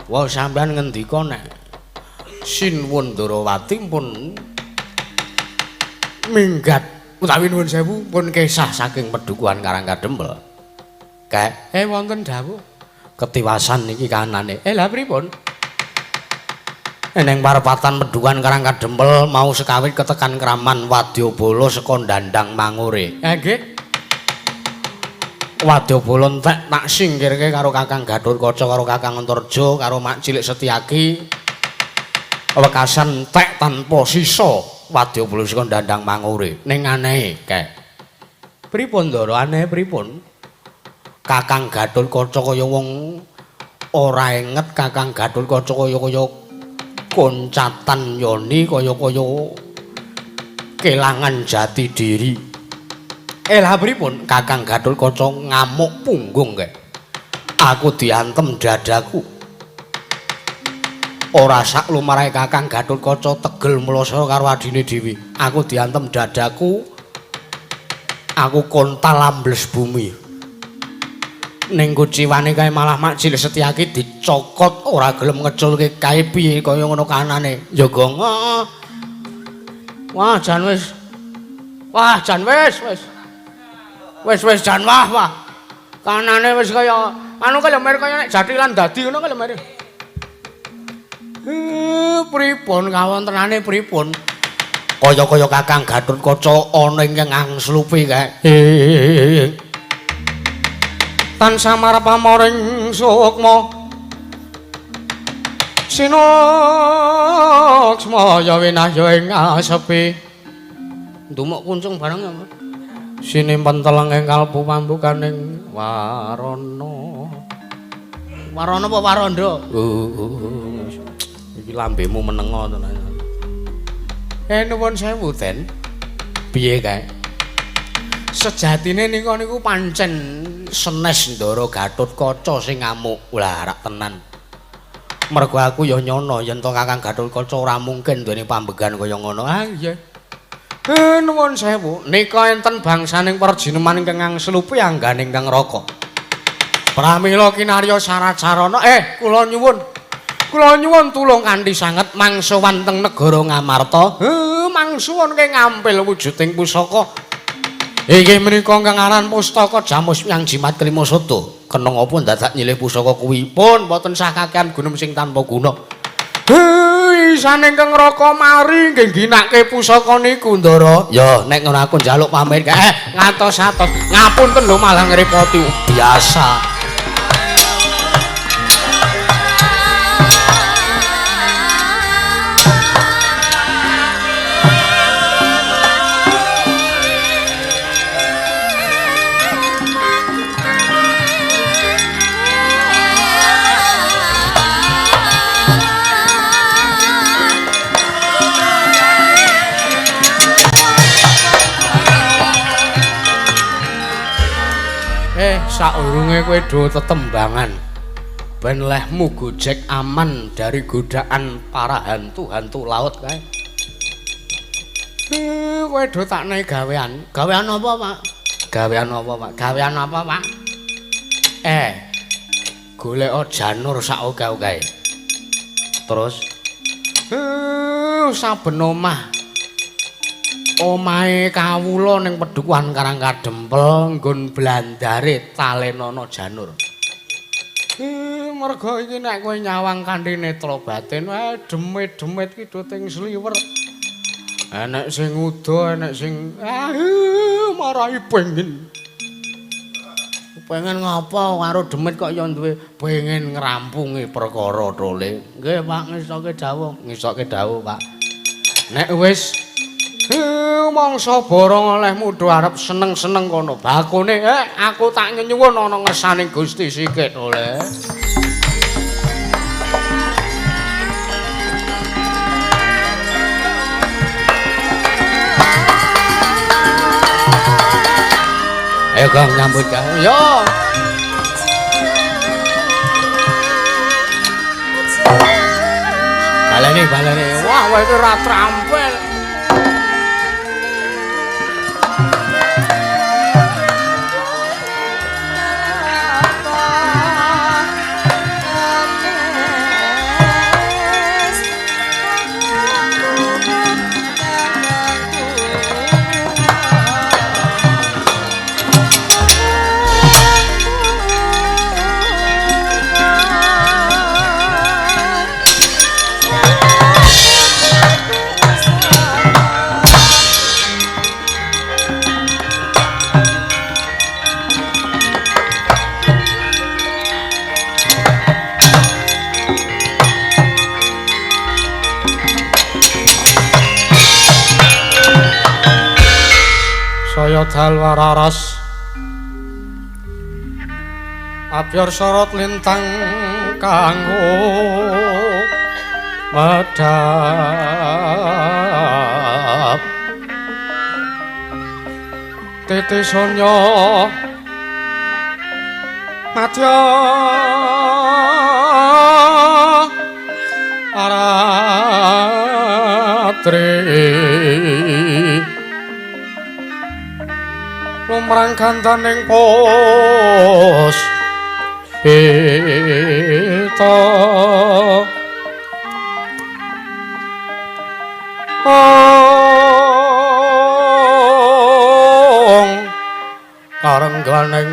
Wah, sampean ngendika nek Sinuwun Ndarawati pun minggat utawi nuwun sewu pun kesah saking pedukuhan Karang Kadempel. Kae wonten dawuh ketiwasan niki kanane. Lha pripun? Eneng parepatan pedukuhan Karang Kadempel mau sekawit ketekan kraman wadyabala saka Dandang Mangure. Nggih. Wadyabala entek tak singkirke karo Kakang Gathotkaca karo Kakang Antarja karo Mak Cilik Setyaki. Wekasan entek tanpa sisa wadyabala saka Dandang Mangure. Ning anehe kae. Pripun Ndara anehe pripun? Kakang Gathotkaca kaya wong ora inget, Kakang Gathotkaca kaya-kaya koncatan yoni, kaya-kaya kelangan jati diri. Lah pripun? Kakang Gathotkaca ngamuk punggung kae. Aku diantem dadaku. Ora sak lumrahe Kakang Gathotkaca tegel mlasa karo adine dhewe. Aku diantem dadaku. Aku kontal ambles bumi. Ning kuciwane kae malah Mak Cilik Setyaki dicokot ora gelem ngeculke kae piye kaya ngono kanane. Ya gong. Wah, jan wis. Wah, jan wis wis. Wis wis jan wah wah. Kanane wis kaya anu kaya mer kaya nek jathilan dadi ngono kaya mer. Pripun kawontenane pripun? Kaya-kaya Kakang Gathotkaca ana ing angslupi kae. Tansah marep pamoring sukma sinuksma ya winahya ing asepi. Ndumuk kuncung bareng ya. Sinimpen teleng ing kalbu pambukaning warana. Warana apa waranda? Iki lambemu menengo tenan. Nuwun sewu, Den. Piye kae? Sejatine nika niku pancen senes Ndara Gathotkaca sing ngamuk. Lah rak tenan. Mergo aku ya nyono yen to Kakang Gathotkaca ora mungkin duweni pambegan kaya ngono. Ah iya. Nuwun sewu, nika enten bangsaning perjineman ingkang angslupi angganing Kang Raka. Pramila kinarya syarat sarana kula nyuwun. Kula nyuwun tulung kanthi sanget mangsuwan teng negara Ngamarta. Mangsuwun ke ngampil wujuding pusaka. Inggih menika ingkang aran pustaka Jamus Myang Jimat Kelima Sada. Kena ngapa dadak nyilih pusaka kuwi? Pun mboten sah kakehan gunung sing tanpa guna. Isane ingkang Raka mari nggih ginake pusaka niku, Ndara. Ya, nek ngono aku njaluk pamit. Ngatos-atos. Ngapunten lho malah ngrepoti. Biasa. Saurunge kowe do tetembangan ben lehmu gojek aman dari godaan para hantu-hantu laut kae. Kowe do tak nei gawean. Gawean apa, Pak? Gawean apa, Pak? Gawean apa, Pak? Golek janur sak oke-oke. Terus saben omah omahe kawula ning pedukuhan Karang Kadempel nggon blandare talenono janur. Mergo iki nek kowe nyawang kanthi netra batin, demit-demit ki do ting sliwer. Enek sing uda, enek sing marahi pengen. Pengen ngapa karo demit kok ya duwe pengen ngrampungi perkara tole. Nggih, Pak, ngesoke dawuh, ngesoke dawuh, Pak. Nek wis mangsa borong oleh mudho arep seneng-seneng kono bakone aku tak nyenyuwun ana ngersane Gusti sikit oleh. Ayo Gong nyambut gawe. Yo. Baleni baleni. Wah, kowe iki ora trampil. Kaya dalwararas abyor sorot lintang kanggo medhap titi sonya madya aratri lumrang gandaning pos pita ong karengganing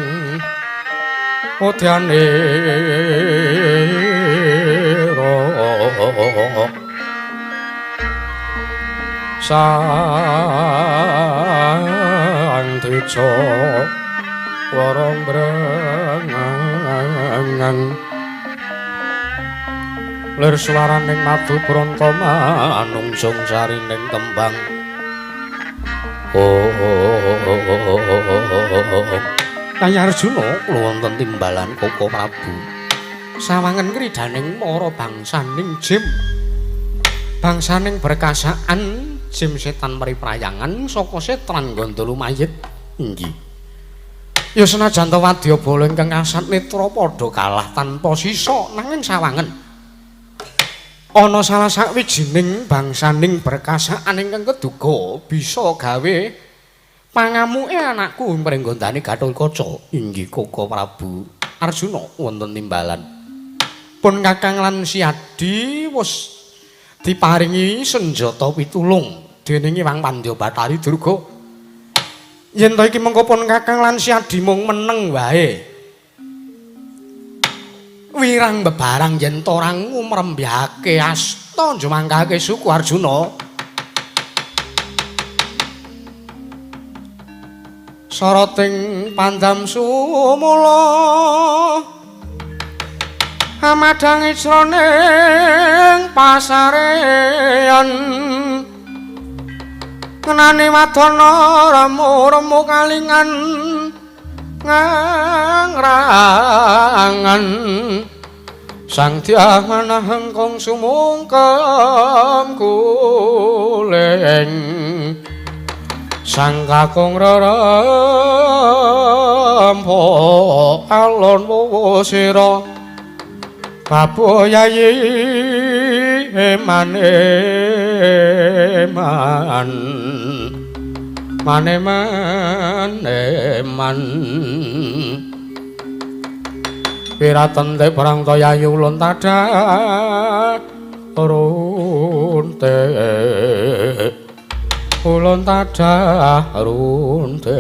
udyanira sang dwija warang brengan lir swaraning madu bronto manungsung sarining kembang. Oh Kaya Arjuna kula wonten timbalan Koko Prabu. Sawangen kridaning para bangsaning jim. Bangsaning berkasaan jim setan mriprayangan saka setan Gandala mayit. Inggih. Ya senajan ta wadyabala ingkang asat netra padha kalah tanpa sisa nanging sawangen ana salah sawijining bangsaning berkasaan ingkang keduga bisa gawe pangamuke anakku mrenggondane Gathotkaca. Inggih Koko Prabu Arjuna wonten timbalan. Pun Kakang lan Siadi wis diparingi senjata pitulung dening Hyang Pandya Bathari Durga. Yen to iki mengko pun Kakang lan Siadi mung meneng wae. Wirang bebarang yen to ora ngumrembyake asta njumangkake suku Arjuna. Soroting pandam sumula amadhangi jroning pasarean ngenani wadana remu-remu kalingan ngrangan sang dyah manaheng kong sumungkem kuling sang kakung rerempo alon wuwu sira babu yayi mane man mane mane man piraten te perang to yayi ulun tadah runte ulun tadah runte.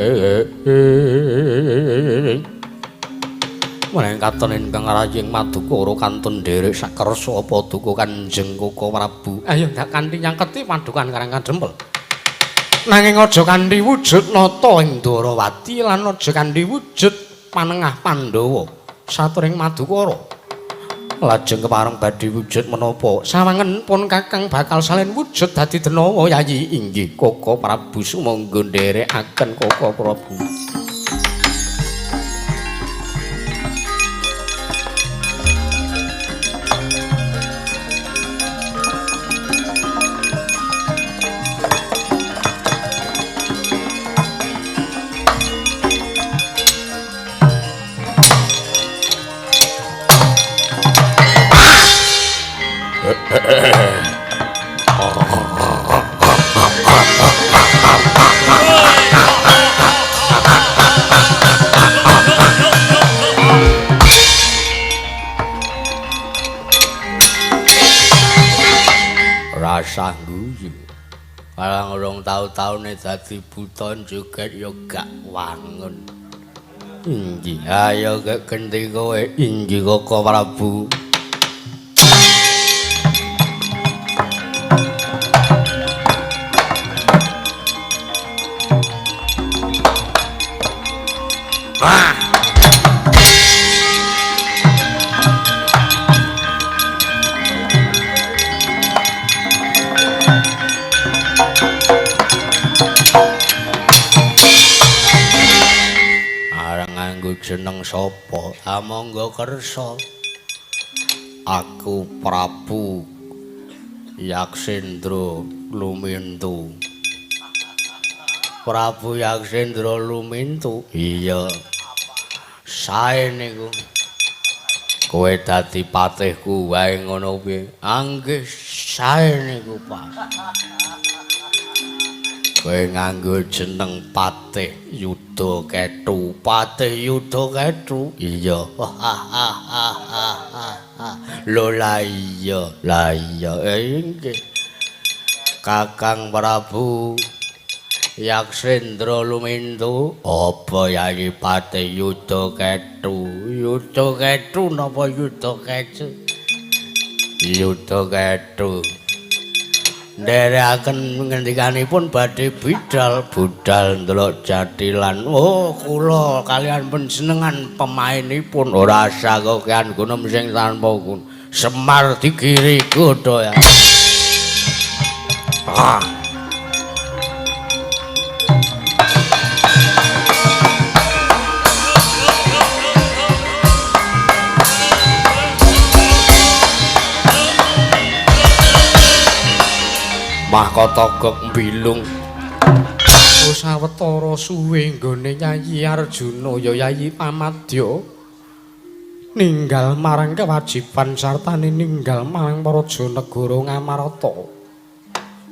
Menawi katon ingkang raying madukara kantun nderek sakersa paduka Kanjeng Koko Prabu. Ayo ndak kanthi nyangketi padukan Karang Kadempel. Nanging aja kanthi wujud nata ing Ndorowati lan aja kanthi wujud panengah Pandhawa saturing madukara. Lajeng kepareng badhe wujud menapa? Sawangen pun Kakang bakal salin wujud dadi denawa yayi. Inggih Koko Prabu sumangga nderekaken Koko Prabu. Rasah guyu. Barang urung tau-taune dadi buta joget ya gak wangun. Inggih, ayo gek genti kowe. Inggih Koko Prabu. jeneng sapa? Monggo kersa. Aku Prabu Yaksendra Lumintu. Prabu Yaksendra Lumintu? Iya. Sae niku. Kowe dadi patihku wae ngono piye? Anggih sae niku, Pak. Kowe nganggo jeneng Patih Yuda Ketu. Patih Yuda Ketu? Iya. Lho la iya, la iya. Nggih. Kakang Prabu Yaksendra Lumintu, apa Yayi Patih Yuda Ketu? Yuda Ketu napa Yuda Kecu? Yuda Ketu. Nderekaken ngendikanipun badhe bidal budal ndelok jathilan. Oh, kula kalian panjenengan pemainipun ora usah kokean gunung sing tanpa gun. Semar digiri godha ya. Ah. Mahkota gok mbilung. Sawetara suwe nggone Yayi Arjuna ya Yayi Pamadya ninggal marang kewajiban sartane ninggal marang Praja Negara Ngamarta.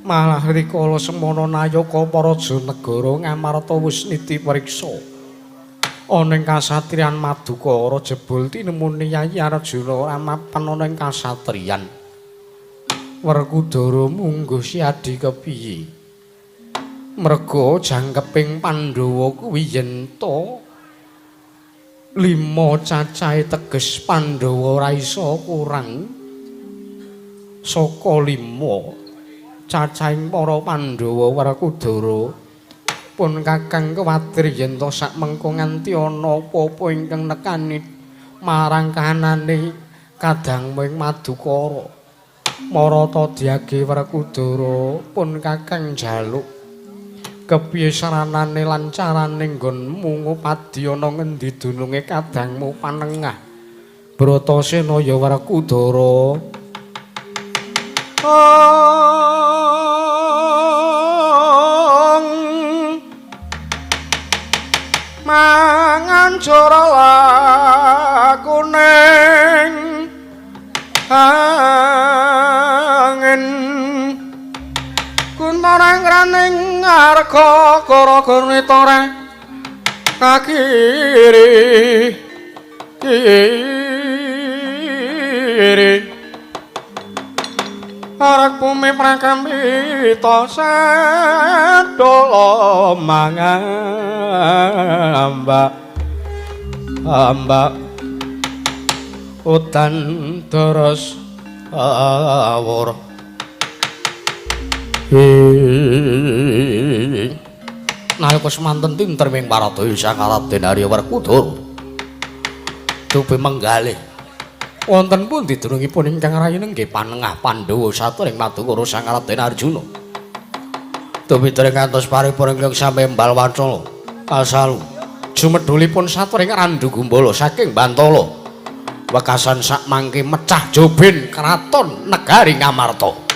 Malah rikala semana nayaka Praja Negara Ngamarta wis niti priksa ana ing kasatriyan Madukara jebul tinemune Yayi Arjuna ora mapan ana ing kasatriyan. Werkudara mungguh siadi kepiye? Merga jangkeping Pandhawa kuwi yen to 5 cacahe teges Pandhawa ora iso kurang saka 5 cacahing para Pandhawa. Werkudara pun kakang kuwatir yen to sak mengko nganti ana apa-apa ingkang nekani marang kahanane kadangmu ing Madukara. Marata diage Werkudara pun kakang njaluk kepiye saranane lan carane nggonmu ngupadi ana ngendi dununge kadangmu panengah Bratasena ya Werkudara. Mangan jara lakuning angin kuntarang raning ngarga kara-kara kakiri kiri arek bumi prakambita sedala mangambak ambak udan deres awur. Nalika semanten tinter ing Paradaya Sang Raden Arya Werkudara dupi menggalih wonten pundi dunungipun ingkang rayine nggih panengah Pandhawa saturing Madukara Sang Raden Arjuna. Dupi dereng ngantos paripurna ingkang sami embal wancala kasalu jumedhulipun saturing Randu Gumbala saking Bantala. Wekasan sak mangke mecah jobin kraton negari Ngamarta.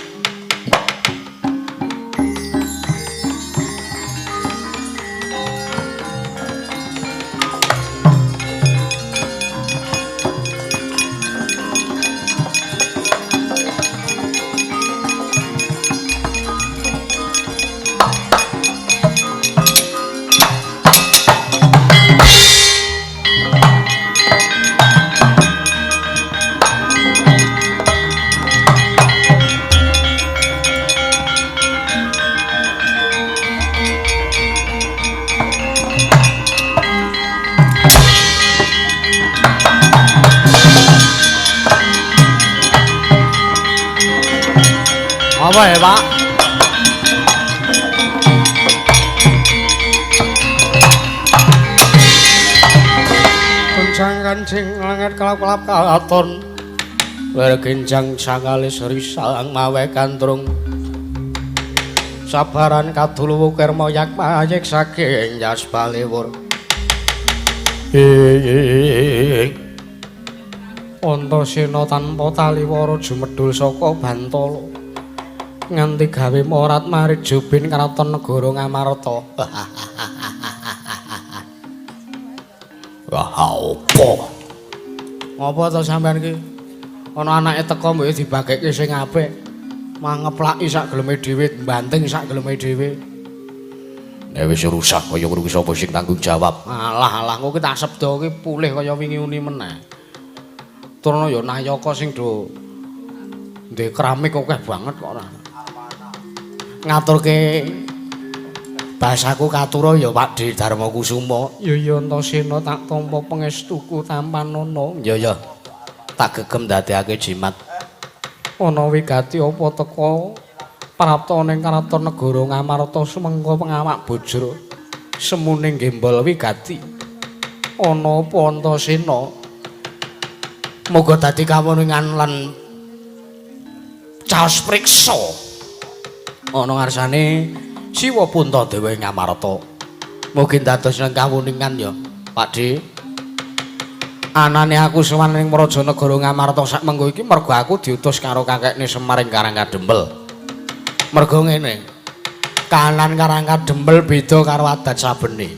Apa ya, Pak? Kencang kancing lenget kelap-kelap katon. Wergenjang sangalis risang mawe kantrung. Sabaran kaduluwu kermoyak mayek saking yas baliwur. Antasena tanpa taliwara jumedhul saka Bantala nganti gawe morat marit jubin kraton negara Ngamarta. Wah, opo? Ngopo to sampean iki? Ana anake teko mbok dibagekke sing apik. Mah ngeplaki sak geleme dhewe, mbanting sak geleme dhewe. Nek wis rusak kaya ngono kuwi sapa sing tanggung jawab? Alah alah, engko ki tak sebda ki pulih kaya wingi uni meneh. Turna ya nayaka sing do ndek keramik akeh banget kok ora. Ngaturke basaku katura ya Pak De Darma Kusuma. Ya ya Antasena tak tampa pangestuku tampanana. Ya ya. Tak gegem ndadekake jimat. Ana wigati apa teka prapta ning kraton negara Ngamarta sumengko pengawak bojro semune gembol wigati. Ana apa Antasena? Moga dadi kawuningan lan caos priksa. Ana ngarsane Siwa Puntadewa ing Ngamarta. Mugi dados nang kawuningan ya, Pak De. Anane aku sowan ning Praja Negara Ngamarta sak mengko iki mergo aku diutus karo kakekne Semar ing Karang Kadempel. Mergo ngene. Kahanan Karang Kadempel beda karo adat sabene.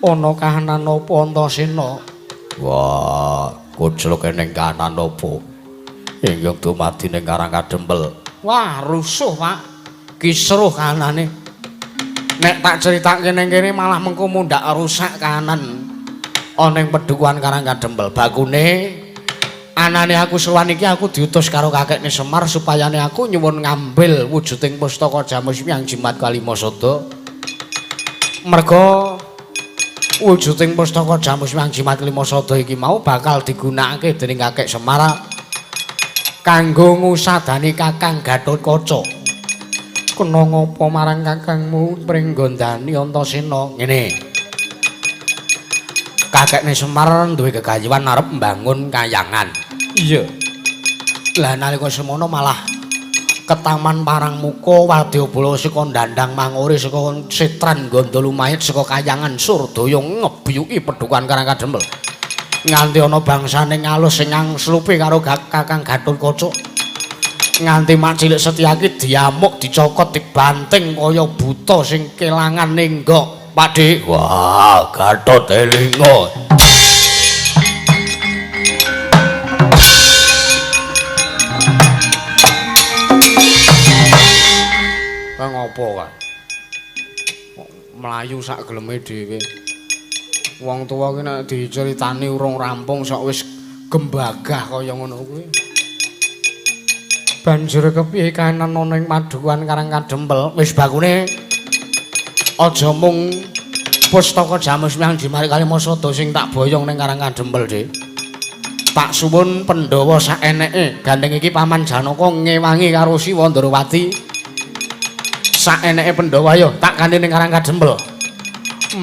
Ana kahanan apa Antasena? Wah, koclok ning kahanan apa? Ingkang dumadi ning Karang Kadempel. Wah, rusuh, Pak. Kisruh kahanane. Nek tak critake ning kene malah mengko mundhak rusak kahanan ana ing pedukuhan Karang Kadempel. Bakune anane aku sowan iki aku diutus karo kakekne Semar supayane aku nyuwun ngambil wujuding pustaka Jamus Miang Jimat Kalima Sada. Merga wujuding pustaka Jamus Miang Jimat Kalima Sada iki mau bakal digunakake dening kakek Semar kanggo ngusadani Kakang Gathotkaca. Kena ngopo marang kakangmu pringgondani Antasena? Ngene. Kakekne Semar duwe gegayuhan arep mbangun kayangan. Iya. Lah nalika semono malah ketaman parang muka wadyabala saka dandang mangore saka setran ganda lumayit saka kayangan Surdaya ngebyuki pedukuhan Karang Kadempel. Nganti ana bangsane ngalus sing angslupi karo Kakang Gathotkaca. Nganti mak cilik Setyaki diamuk, dicokot, dibanting kaya buta sing kelangan nenggok. Pak Dik. Wah, Gatot elinga. Kang ngopo kan? Kok mlayu sak geleme dhewe. Wong tuwa ki nek diceritani urung rampung sok wis gembagah kaya ngono kuwi. Banjur kepiye kahanan ana ing padukuhan Karang Kadempel? Wis bakune aja mung pustaka Jamus Miang Jimat Kalima Sada sing tak boyong ning Karang Kadempel, Dik. Tak suwun Pandhawa saeneke. Gandeng iki Paman Janaka ngewangi karo Siwa Ndorowati. Saeneke Pandhawa ayo tak kandhi ning Karang Kadempel.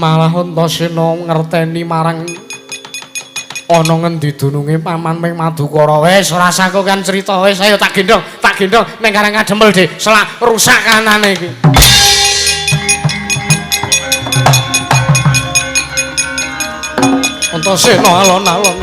Malah Antasena ngerteni marang ana ngendi dununge paman ming Madukara. Wis ora usah kan crita wis ayo tak gendong ning Karang Kadempel, Dik. Selak rusak kanane iki. Antasena alon-alon.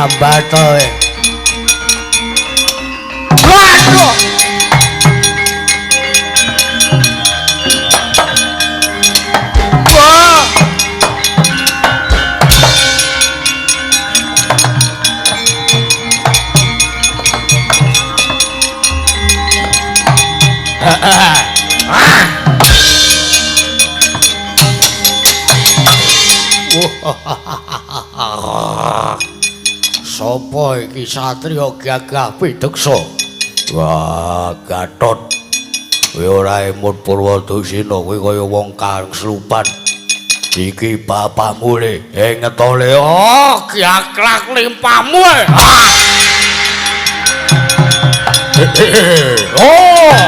Sambat kowe. Waduh. Wah. Sopo iki satriya gagah pideksa? Wah, Gatot. Kowe ora emut Purwadusena, kowe kaya wong kang slupan. Iki bapakmu le, ngetole. Oh, gaklak limpahmu. Oh.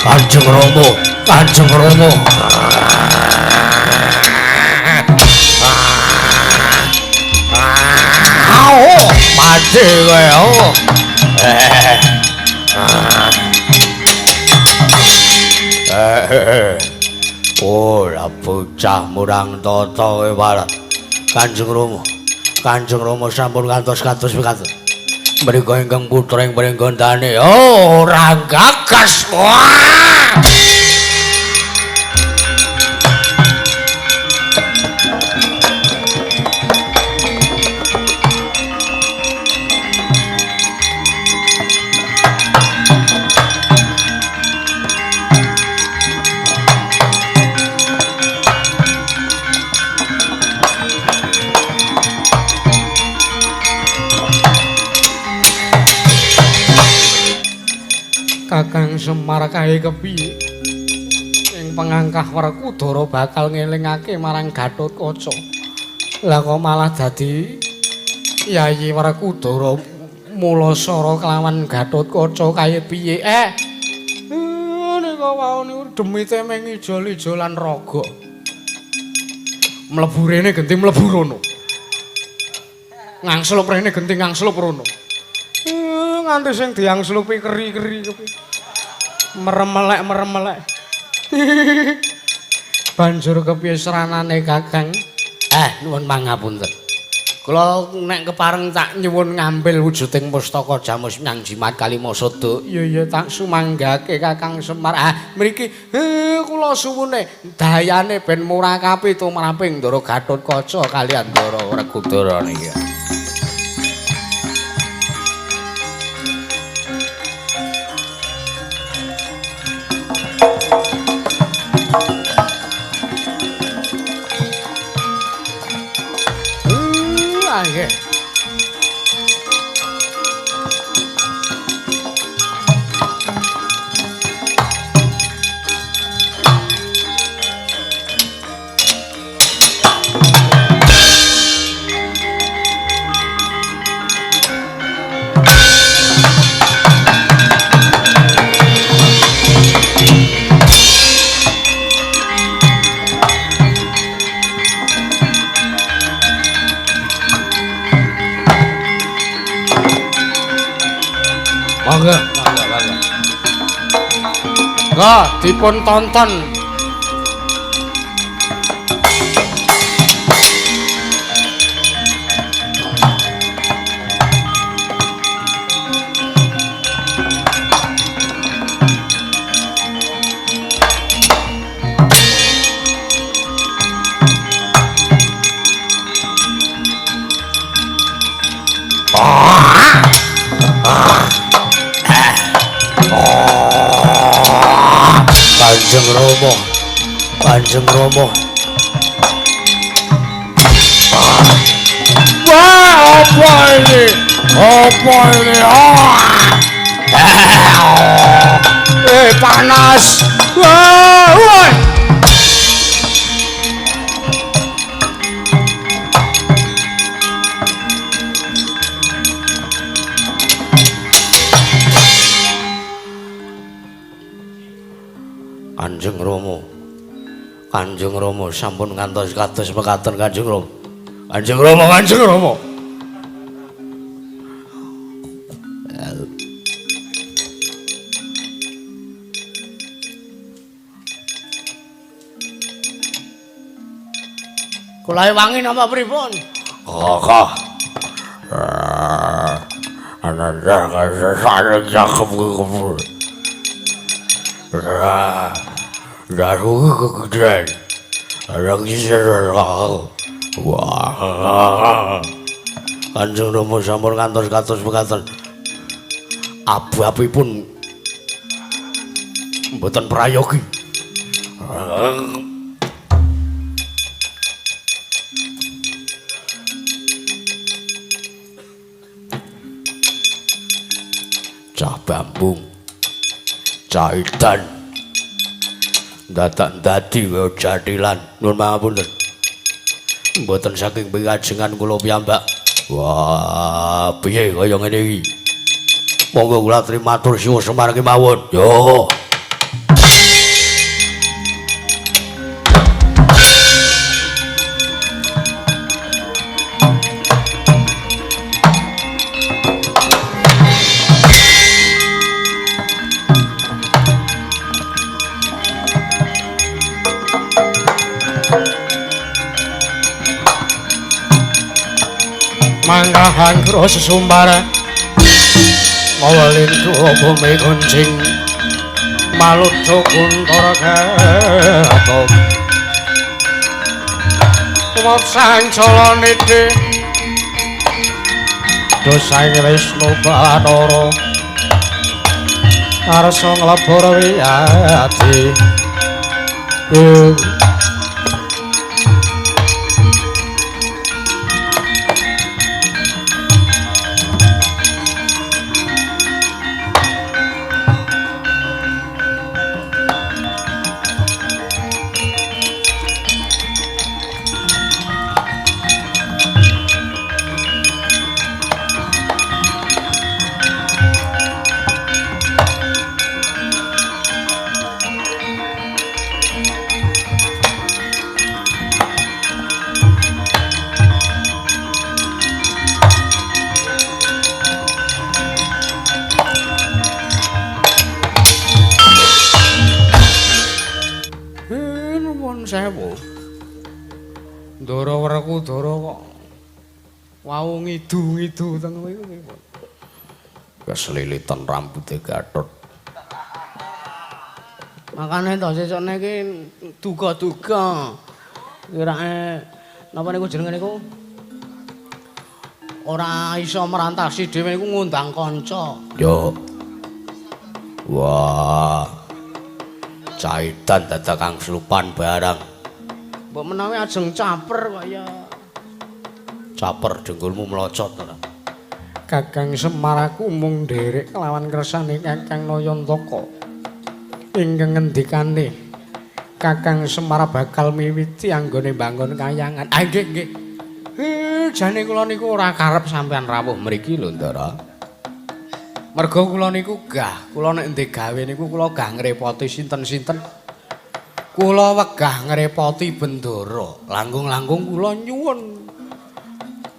Kanjeng Rama, Kanjeng Rama. Oh, mati kowe. Oh. Oh, lah bocah murang tata kowe warat. Kanjeng Rama, Kanjeng Rama sampun kantos-kantos pikantuk. Mriku ingkang putra ing pringgondane. Oh, ora gagas. Wah! Kakang Semar kae kepiye? Ing pengangkah Werkudara bakal ngelingake marang Gathotkaca. Lah kok malah dadi Yayi Werkudara mulasara kelawan Gathotkaca kae piye? Nika wau niku demite mung ijol-ijolan raga. Mlebu rene genti mlebu rono. Ngangslup rene genti ngangslup rono. Nganti sing diangslupi keri-keri kepiye. Merem-melek. Banjur kepiye seranane Kakang? Nuwun pangapunten. Kula nek kepareng tak nyuwun ngambil wujuding pustaka Jamus Nyang Jimat Kalimasada. Iya iya tak sumanggake Kakang Semar. Mriki kula suwune dayane ben murakapi tumraping Ndara Gathotkaca kaliyan Ndara Werkudara niki. Nggih. Monggo, monggo, monggo. Monggo dipun tonton. Ah! Ah! Kanjeng Rama. Kanjeng Rama. Wah, apa ini? Apa ini? Panas. Wah, wah. Kanjeng Rama. Kanjeng Rama sampun ngantos kados mekaten Kanjeng Rama. Kanjeng Rama, Kanjeng Rama. Kula wangi napa pripun? Kakak. Kanjeng Rama sampun ngantos kados mekaten. Abu-abipun mboten prayogi. Cah bambung, cah idan, dadak dadi kaya jathilan. Nuwun pangapunten. Mboten saking pikajengan kula piyambak. Wah, piye kaya ngene iki? Monggo kula matur siwa Semar kemawon. Yo. Manggahan kro sesumbar mawa lindu bumi kuncing malucu kuntara gatot tumap sancala niti dosaing Wisnu Bathara karsa nglebur wiyadi. Ndara Werkudara kok wau ngidu-ngidu teng kowe iku pripun? Keslilitan rambute Gatot. Makane to sesukne iki duga-duga. Kirake napa niku jenenge niku? Ora iso merantasi dhewe niku ngundang kanca. Yo. Wah. Caitan dadak kang slupan barang. Mbok menawi ajeng caper kok ya. Caper dengkulmu mlocot ora. Kakang Semar aku mung nderek kelawan kersane Kakang Nayantaka. Ingkang ngendikane Kakang Semar bakal miwiti anggone mbangun kayangan. Ah nggih nggih. Jane kula niku ora karep sampean rawuh mriki lho, Ndara. Merga kula niku gah, kula nek ndek gawe niku kula gah ngrepoti sinten-sinten. Kula wegah ngrepoti Bendara, langkung-langkung kula nyuwun.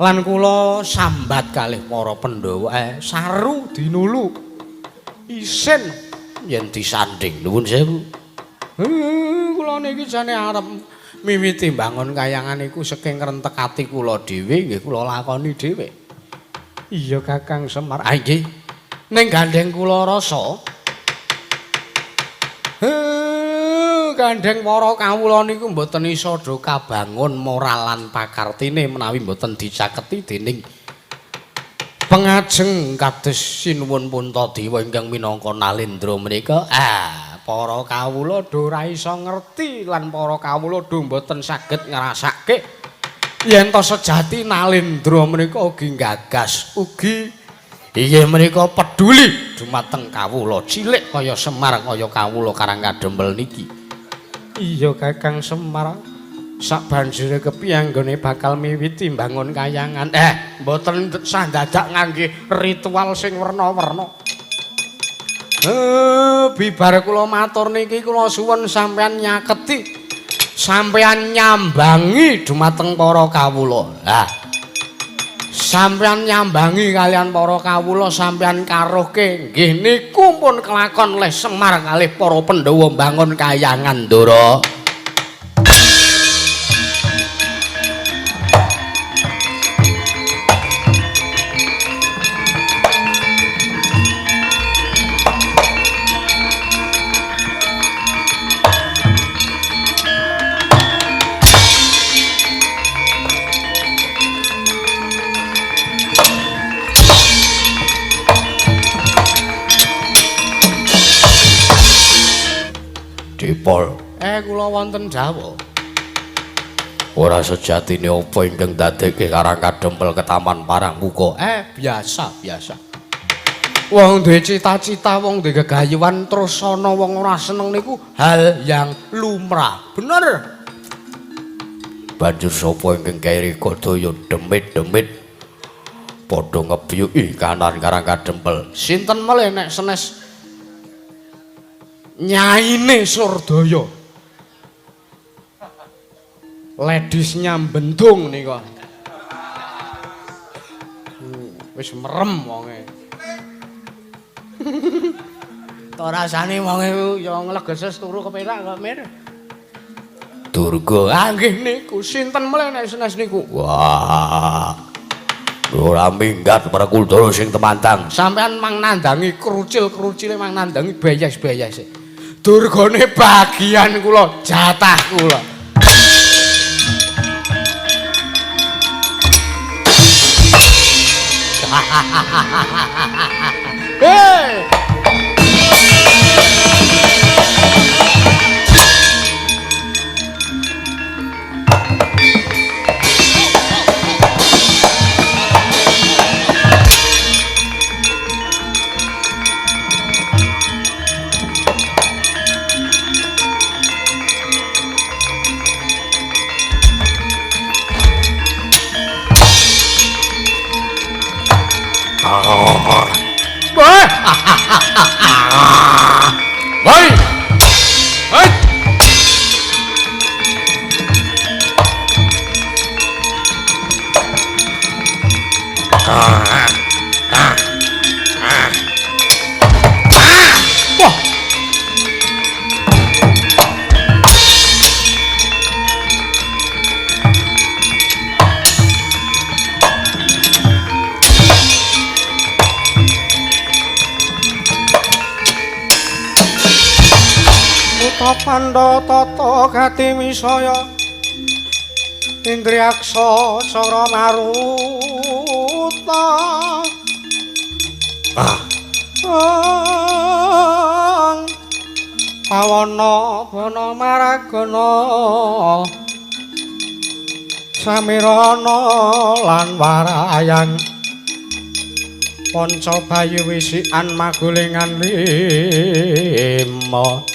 Lan kula sambat kalih para Pandhawa, saru dinulu. Isin yen disanding nuwun sewu. Kula niki jane arep miwiti mbangun kayangan iku saking rentek ati kula dhewe nggih kula lakoni dhewe. Iya Kakang Semar. Ah nggih. Ning gandeng kula rasa gandeng para kawula niku mboten iso do kabangun moral lan pakartine menawi mboten dicaketi dening pengajeng kados Sinuwun Puntadewa ingkang minangka Nalendra menika. Ah, Para kawula do ora iso ngerti lan para kawula do mboten saged ngrasake yen to sejati Nalendra menika ugi gagas, ugi inggih menika peduli dumateng kawula cilik kaya Semar kaya kawula Karang Kadempel niki. Iya Kakang Semar, sak banjure kepiye anggone bakal miwiti mbangun kayangan? Mboten sah dadak ngangge ritual sing werna-werna. Bibar kula matur niki kula suwun sampeyan nyaketi, sampeyan nyambangi dumateng para kawula. Lah, sampeyan nyambangi kalian para kawula, sampeyan karuhke nggih niku pun kelakon leh Semar kalih para Pandhawa mbangun kayangan, Ndara. Dipol. Kula wonten dawuh. Ora sejatine apa ingkang dadekke Karang Kadempel ketaman parang muka? Biasa, biasa. Wong duwe cita-cita, wong duwe gegayuhan terus ana wong ora seneng niku hal yang lumrah. Bener. Banjur sapa ingkang gawe kodaya demit-demit padha ngebyuki kanan Karang Kadempel. Sinten melih nek senes nyaine Surdaya. Ledisnya bendung nika. Wis merem wonge. To rasane wonge ya nglegeses turu kepenak kok, Mir. Durga. Ah nggih niku sinten melih nek senes niku? Wah. Ora minggat Werkudara sing temantang. Sampeyan mang nandangi krucil-krucile mang nandangi beyes-beyese. Durgane bagian kula, jatah kula. Hei! Woi! Hei! Wah! Pandha tata gati wisaya indriyaksa cara maruta pawana bana maragana samirana lan warayan panca bayu wisikan magulingan lima.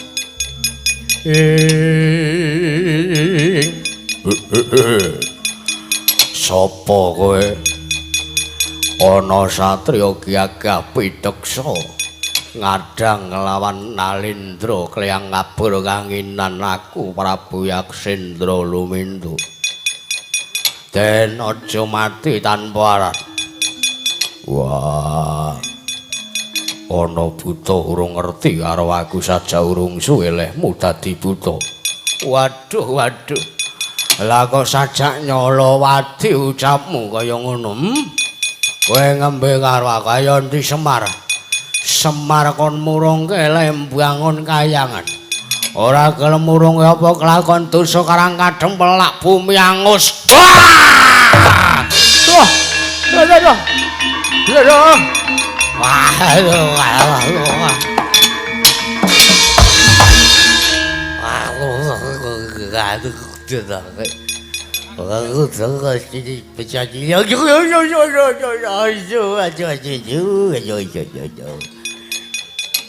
Sapa kowe? Ana satriya gagah pideksa ngadang nglawan Nalendra kleyang ngabur kanginan aku Prabu Yaksendra Lumintu. Den aja mati tanpa arat. Wah. Ana buta urung ngerti karo aku saja urung suwe lehmu dadi buta. Waduh, waduh. Lah kok sajak nyolowadi ucapmu kaya ngono? Kowe ngembe karo aku ayo ndi Semar? Semar kon murungke le mbangun kayangan. Ora gelem murungke apa kelakon dosa Karang Kadempel lak bumi angus. Wah! Wah! Wah! Wah! Wah, wah, wah.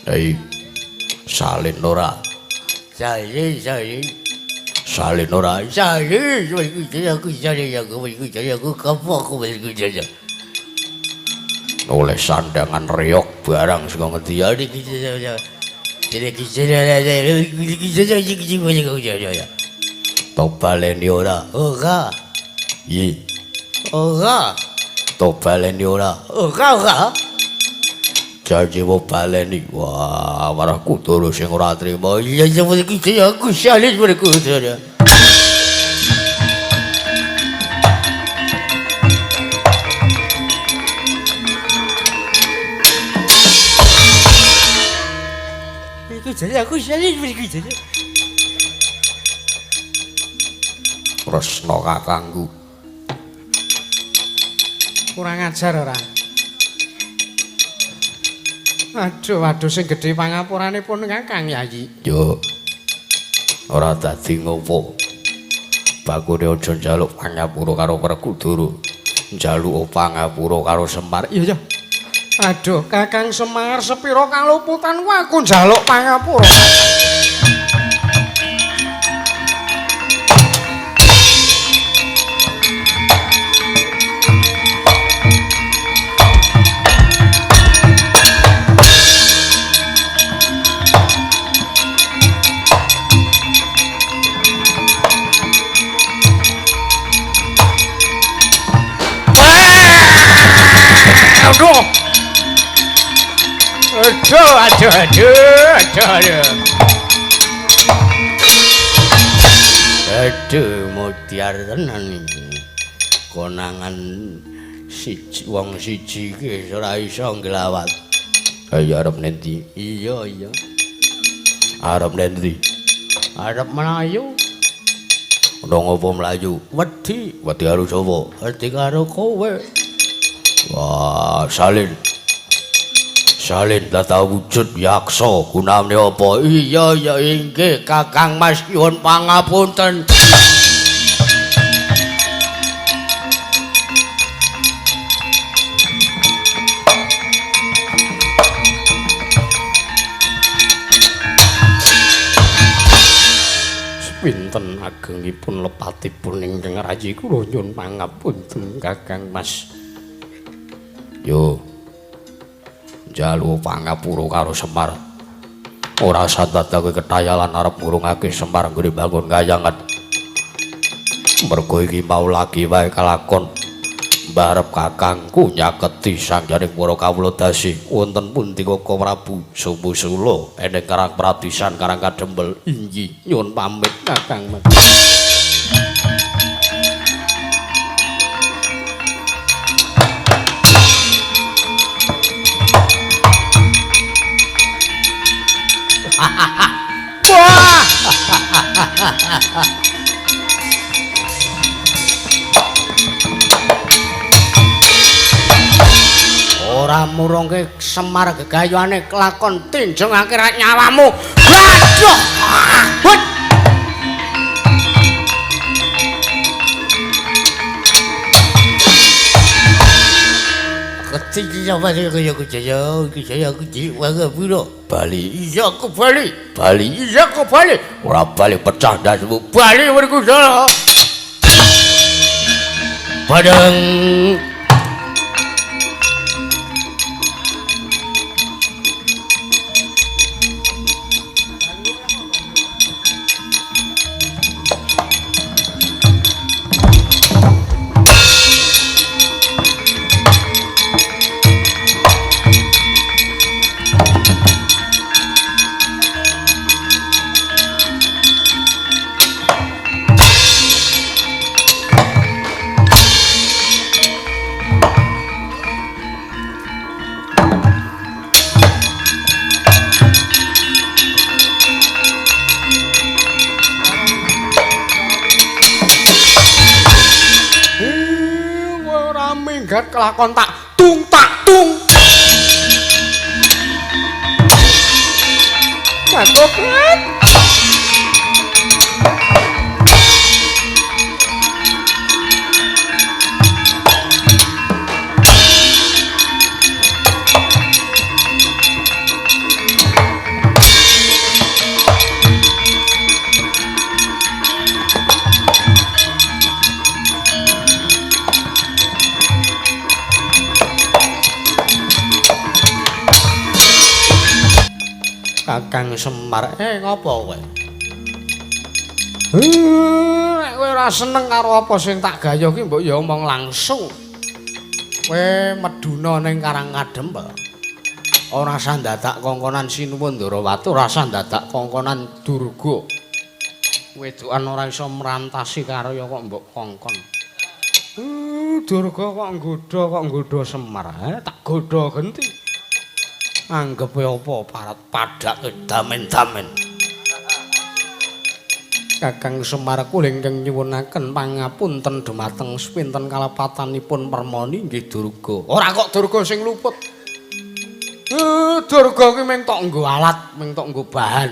Hei, salin ora? Salin, salin. Salin ora? Salin. Oleh sandangan reok barang saka ngendi? To baleni ora? Ora. Yi. Ora. To baleni ora? Ora, ora. Janji wo baleni. Wah, warah Kudara sing ora trima. Iya, iya, aku salin Werkudara. Aku salin Werkudara. Kresna kakangku. Kurang ajar ora? Aduh, aduh sing gedhe pangapuranipun Kakang Yayi. Yo. Ora dadi ngopo. Bakune aja njaluk pangapura karo Werkudara. Njaluk pangapura karo Semar. Iya, iya. Aduh, Kakang Semar sepira kaluputan aku njaluk pangapura. Aduh. Aduh, aduh, aduh, aduh, aduh. Aduh, mutiar tenan iki. Konangan siji wong siji iki ora iso nglawat. Ayo arep nendi? Iya, iya. Arep nendi? Arep mlayu. Ono ngopo mlayu? Wedi, wedi karo sapa? Wedi karo kowe. Wah, salin. Salin tata wujud yaksa gunane apa? Iya, ya inggih Kakang Mas nyuwun pangapunten. Pinten agengipun lepatipun ingkang rayi kula nyuwun pangapunten Kakang Mas. Yo. Njaluk pangapura karo Semar. Ora sandat kowe ketayalan arep ngurungake Semar nggone bangun kayangan. Mergo iki mau lagi wae kalakon mbarep kakangku nyaketi sangganing para kawula dasi wonten pundi Koko Prabu Sumbusula eneng Karang Pratisan Karang Kadempel. Inggih, nyuwun pamit Kakang Mas. Wah! Ora murungke Semar gegayuhane kelakon tinjengake rak nyawamu. Waduh! Hut! Bali, iya aku bali. Bali, iya aku bali. Ora bali pecah ndasmu. Bali Werkudara. Badeng. Minggat kelakon tak tung tak tung. Kakok. Kakang Semar, ngopo kowe? Nek kowe ora seneng karo apa sing tak gayuh ki mbok ya omong langsung. Kowe meduna ning Karang Kadempel. Ora usah ndadak kongkonan Sinuwun Ndarawati, ora usah ndadak kongkonan Durga. Wedokan ora iso mrantasi karya kok mbok kongkon. Durga kok nggodha Semar. Tak godha genti. Anggepe apa parat padake damen-damen. Kakang Semar kula ingkang nyuwunaken pangapunten dumateng sepinten kalepatanipun permoni nggih Durga. Ora kok Durga sing luput. Durga ki mung tok nggo alat, mung tok nggo bahan.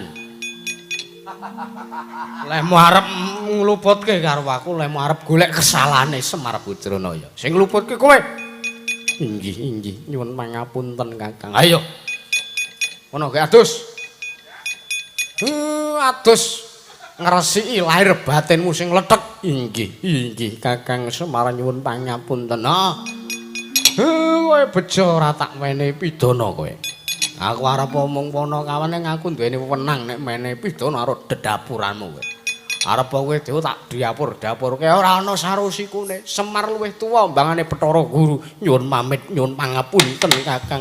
Lehmu arep ngluputke karo aku, lehmu arep golek kesalahane Semar Bajranaya. Sing ngluputke kowe. Inggih, inggih, nyuwun pangapunten Kakang. Ayo. Ngono ge adus. Adus ngresiki lahir batinmu sing lethek. Inggih, inggih Kakang Semar nyuwun pangapunten. Kowe bejo ora tak menehi pidana kowe. Aku arep omong Panakawan ning aku duweni wewenang nek menehi pidana karo dedapuranmu kowe. Arep kowe dhewe tak diapur-dapurke ora ana sarusikune. Semar luwih tuwa mbangane Bathara Guru. Nyuwun pamit, nyuwun pangapunten Kakang.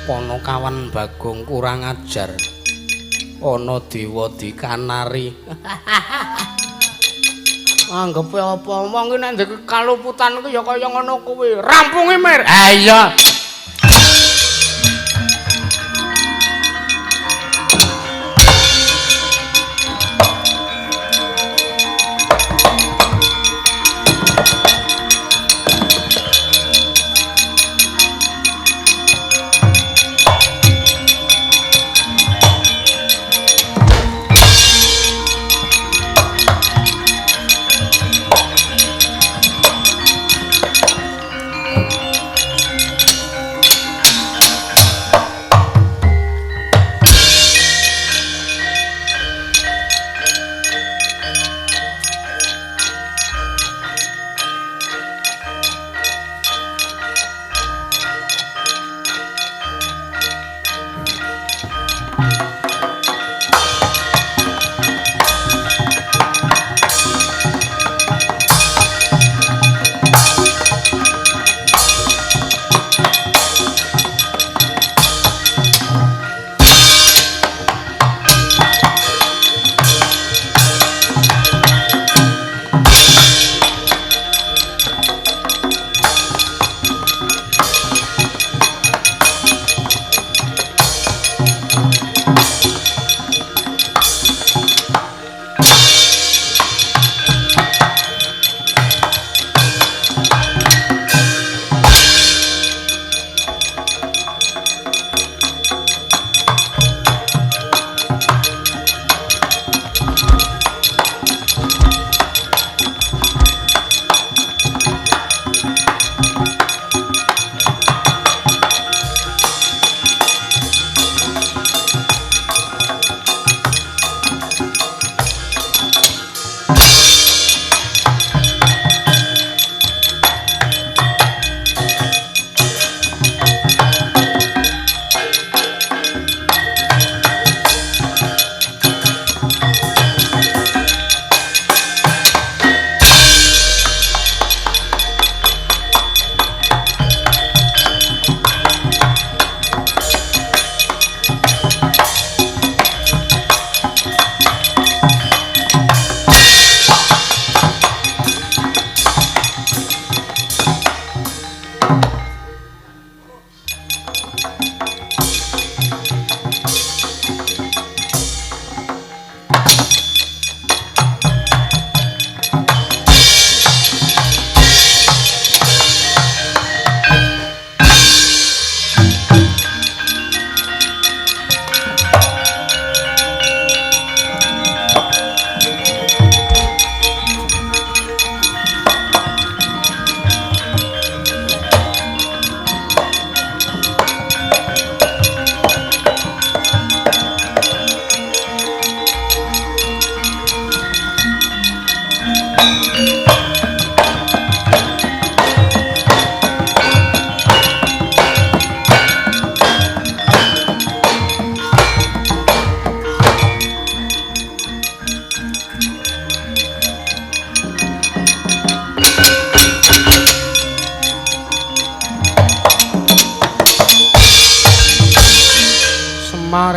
Panakawan Bagong kurang ajar. Ana dewa dikanari. Anggepe apa wong ki nek ndek kaluputan ki ya kaya ngono kuwi. Rampungi Mir. Ha iya.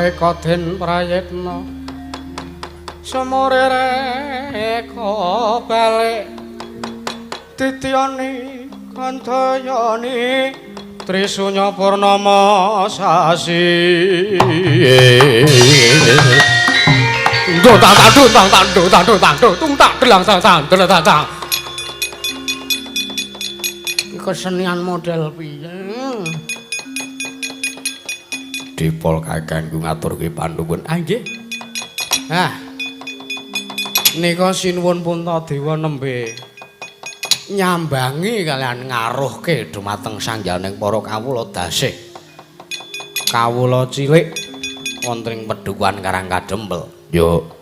Reka den prayitna sumure reka balik titiyani kandayani trisunya purnama sasi. Ndung tang tang tang tang tang tang tang tung tak delang tang tang tang tang tang. Kesenian model piye? Dipol kakangku ngaturke panuwun. Ah nggih. Ah. Nika sinuwun Puntadewa nembe nyambangi kalian ngaruhke dumateng sangyaning para kawula dasih. Kawula cilik wonten ing Pedukuhan Karang Kadempel. Yo,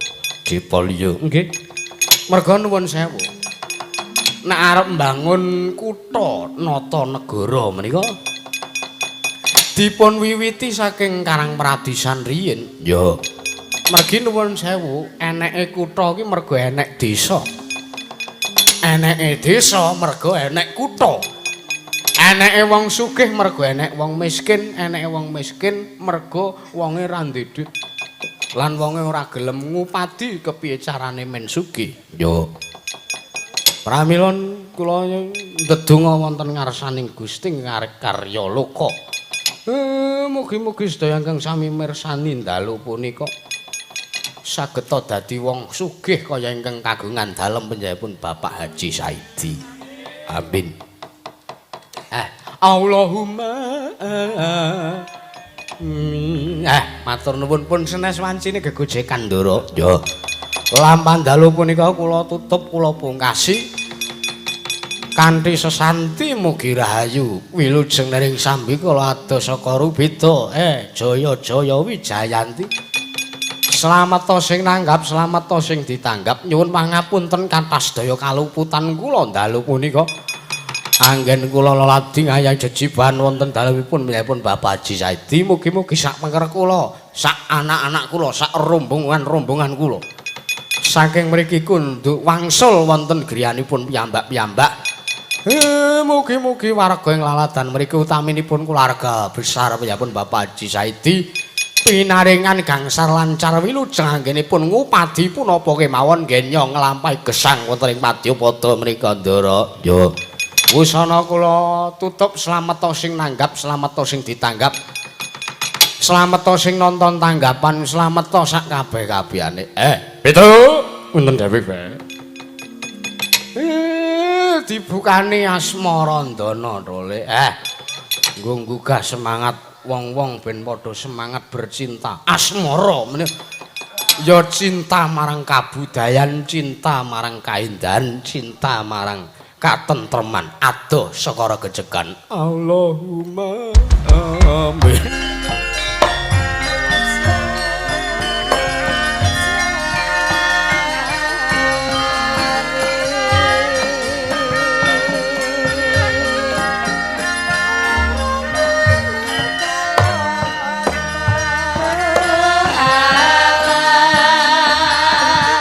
Dipol yo. Nggih. Merga nuwun sewu. Nek arep mbangun kutha nata negara menika dipun wiwiti saking Karang Pradisan riyin. Yo. Mergi nuwun sewu, eneke kutha ki mergo enek desa. Eneke desa mergo enek kutha. Eneke wong sugih mergo enek wong miskin, eneke wong miskin mergo wonge ra ndek dhuwit. Lan wonge ora gelem ngupadi kepiye carane men sugih. Yo. Pramila kula ndedonga wonten ngarsaning Gusti karya loka. Mugi-mugi sedaya ingkang sami mirsani dalu punika sageta dadi wong sugih kaya ingkang kagungan dalem panjenenganipun Bapak Haji Saidi. Amin. Allahumma matur nuwun pun senes wancine gegojekan Ndara. Yo. Lampahan dalu punika kula tutup kula pungkasi kanthi sesanti mugi rahayu wilujeng nering sambikala adoh saka rubeda jaya jaya wijayanti. Slamet sing nanggap, slamet sing ditanggap. Nyuwun pangapunten kathah sedaya kaluputan kula dalu punika. Anggen kula leladi ngayahi jejibahan wonten dalemipun milihipun Bapak Haji Saidi. Mugi-mugi sak pengker kula, sak anak-anak kula, sak rombongan-rombongan kula saking mriki kunduk wangsul wonten griyanipun piyambak-piyambak. Mugi-mugi warga ing laladan mriki utaminipun keluarga besar piyambakipun Bapak Haji Saidi pinaringan gangsar lancar wilujeng anggenipun ngupadi punapa kemawon genya nglampahi gesang wonten ing padyapada mrika Ndara. Yo. Wusana kula tutup, slamet sing nanggap, slamet sing ditanggap. Slamet sing nonton tanggapan, slamet sak kabeh-kabehane. Pitu wonten dhewe bae. Dibukani asmarandana tole. Nggo nggugah semangat wong-wong ben padha semangat bercinta. Asmara meneh ya cinta marang kabudayan, cinta marang kaendahan, cinta marang katentreman. Adoh saka gejegan. Allahumma amin.